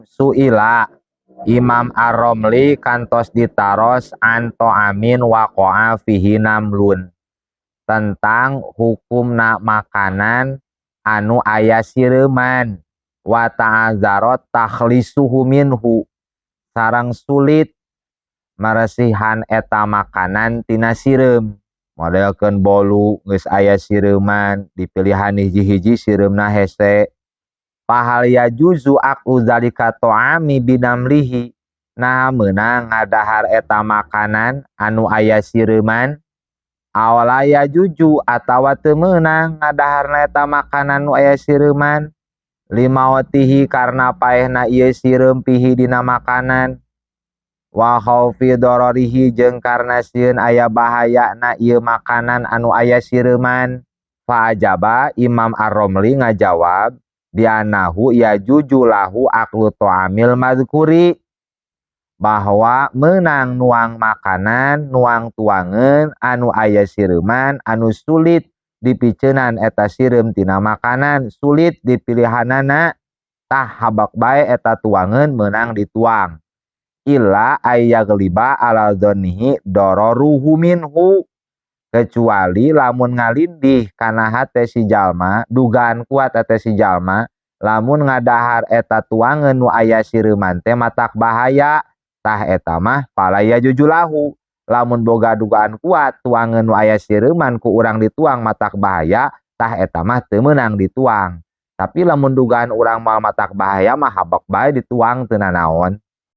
Su'ila Imam Ar-Romli kantos ditaros an tho'amin waqa'a fihi namlun, tentang hukumna makanan anu aya sireuman, wa ta'azzarat takhlisuhu minhu, sareng sulit meresihan eta makanan tina sireum. Modelkeun bolu geus aya sireuman, dipilihan hiji-hiji sireumna hese. Fahal yajuzu aklu zalika ta'ami binamlihi, nah meunang ngadahar eta makanan anu aya sireuman, aw la yajuzu atawa teu meunang ngadaharna eta makanan nu aya sireuman, limautihi karna paehna ieu sireum fihi dina makanan, wa khaufi dararihi jeung karna sieun aya bahayana ieu makanan anu aya sireuman. Fa ajaba, Imam Ar-Romli ngajawab, bi'annahu yajuzu lahu aklu ta'amil mazkuri, bahwa menang nuang makanan, nuang tuangan anu aya sireuman anu sulit dipiceunan eta sireum tina makanan, sulit dipilihanana, tah habak bae eta tuangan menang dituang, illa ayyagliba ala dzannihi dararuhu minhu, kecuali lamun ngalindih kana hate si jalma, dugaan kuat hate si jalma lamun ngadahar eta tuangan nu aya sireuman teh matak bahaya, tah eta mah fala yajuzu lahu. Lamun boga dugaan kuat tuangan nu aya sireuman ku urang dituang matak bahaya, tah eta mah teu meunang dituang. Tapi lamun dugaan urang moal matak bahaya mah habak bae dituang, teu nanaon.